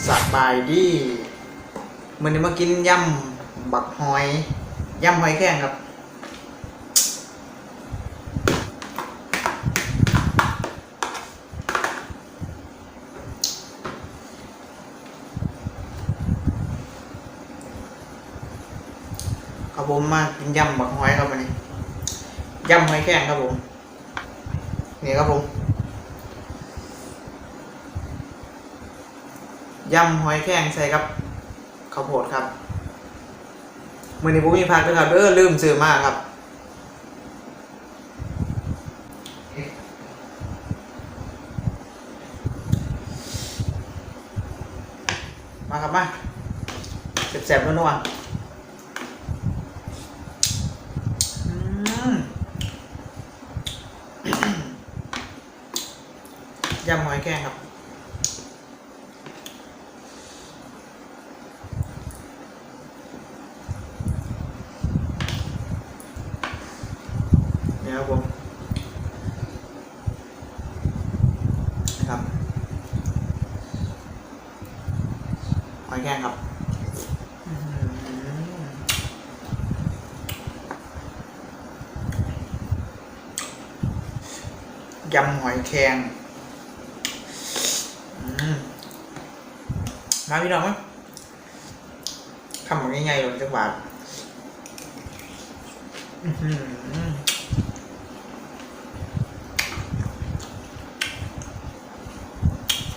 ສະບາຍດີ ມື້ນີ້ມາກິນຢຳບັກຫອຍ ຢຳຫອຍແຄງຄັບ. ຄັບຜົມ ມາກິນຢຳບັກຫອຍຄັບ ມື້ນີ້ ຢຳຫອຍແຄງຄັບຜົມ. ນີ້ຄັບຜົມ ຢຳຫອຍແຄງໃສ່ກັບເຂົ້າໂພດຄັບ. ມື້ນີ້ບໍ່ມີຜັກເດີຄັບເດີ ລືມຊື້ມາຄັບ. ມາຄັບມາ ແຊບໆ ນົວໆ. ອືມ ຢຳຫອຍແຄງຄັບ. ນີ້ຄັບຜົມ ນີ້ຄັບ ຫອຍແຄງຄັບ. ອືມ ຢຳຫອຍແຄງ. ອືມ ມາພີ່ນ້ອງມາ ຄຳບັກໃຫຍ່ໆ ໂລດ ຈັກບາດ. ອືຫື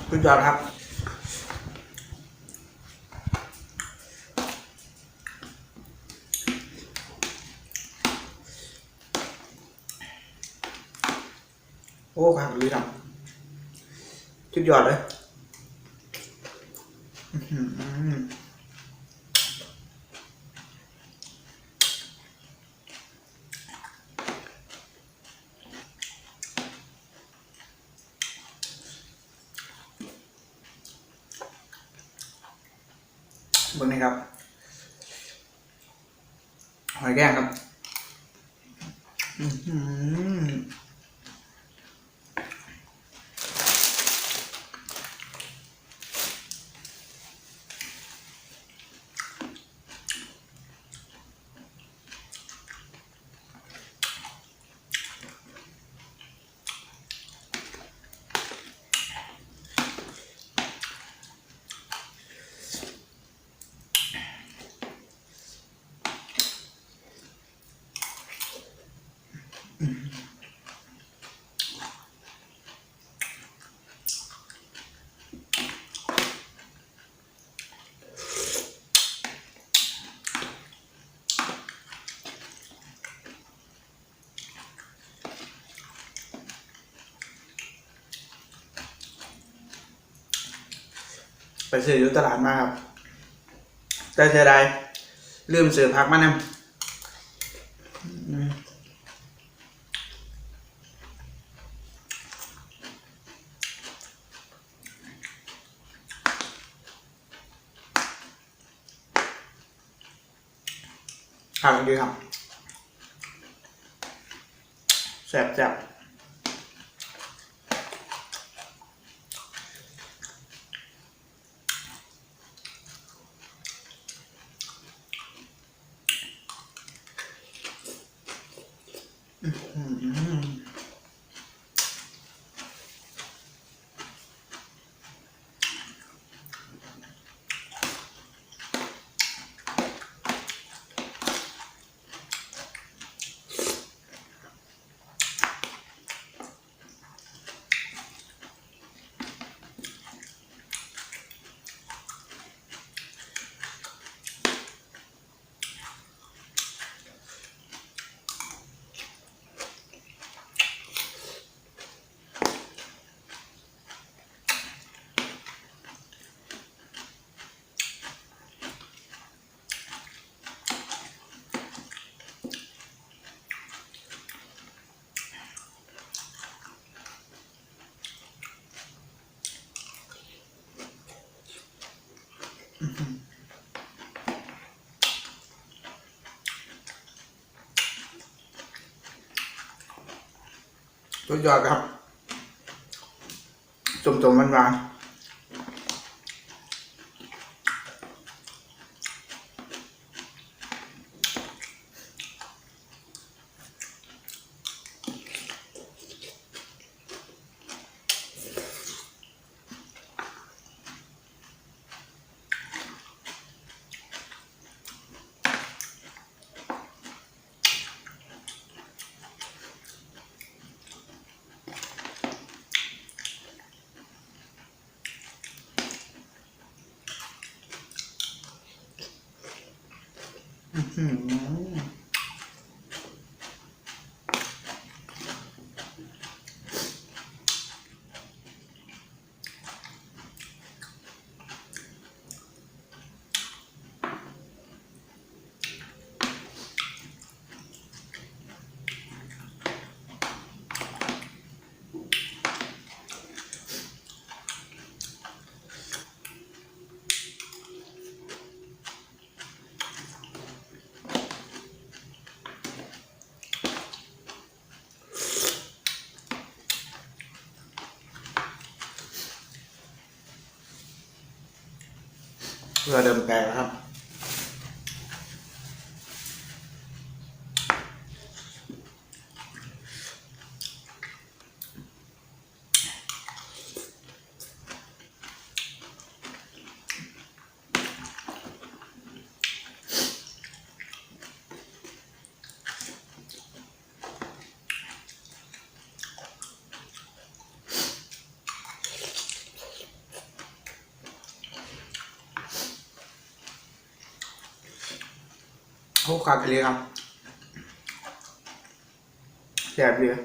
ສຸດຍອດຄັບ. ໂອ້ ຄັກອີ່ຫຼີເນາະ ສຸດຍອດເລີຍ. ອືຫື ເບິ່ງນີ້ຄັບ ຫອຍແຄງຄັບ. ອືຫື ໄປຊື້ຢູ່ຕະຫຼາດມາຄັບ ແຕ່ເສຍດາຍລືມຊື້ຜັກມານຳ. ອືມ ຄັກດີຄັບ ແຊບໆ. ສຸດຍອດຄັບ ສົ້ມໆ ຫວານໆ. ອືມ ເກືອເລີ່ມແຕກແລ້ວຄັບ. ໂອ້ ຄັກອີ່ຫຼີຄັບ ແຊບເລີຍ.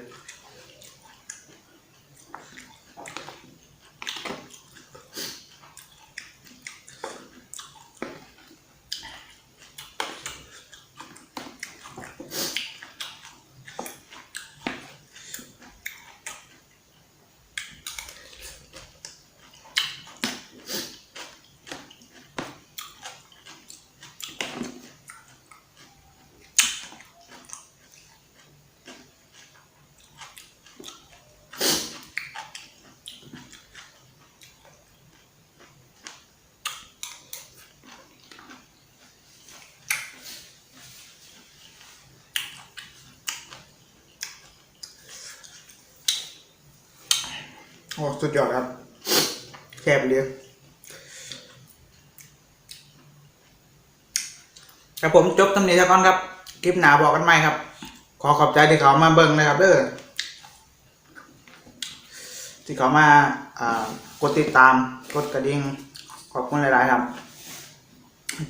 ໂອ້ ສຸດຍອດຄັບ ແຊບເລີຍ. ຄັບຜົມ ຈົບສ່ຳນີ້ຊະກ່ອນຄັບ ຄລິບໜ້າພໍ້ກັນໃໝ່ຄັບ. ຂໍຂອບໃຈທີ່ເຂົ້າມາເບິ່ງນະຄັບເດີ ທີ່ເຂົ້າມາ ອ່າ ກົດຕິດຕາມ ກົດກະດິ່ງ ຂອບຄຸນຫຼາຍໆຄັບ.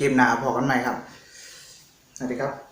ຄລິບໜ້າພໍ້ກັນໃໝ່ຄັບ. ສະຫວັດດີຄັບ.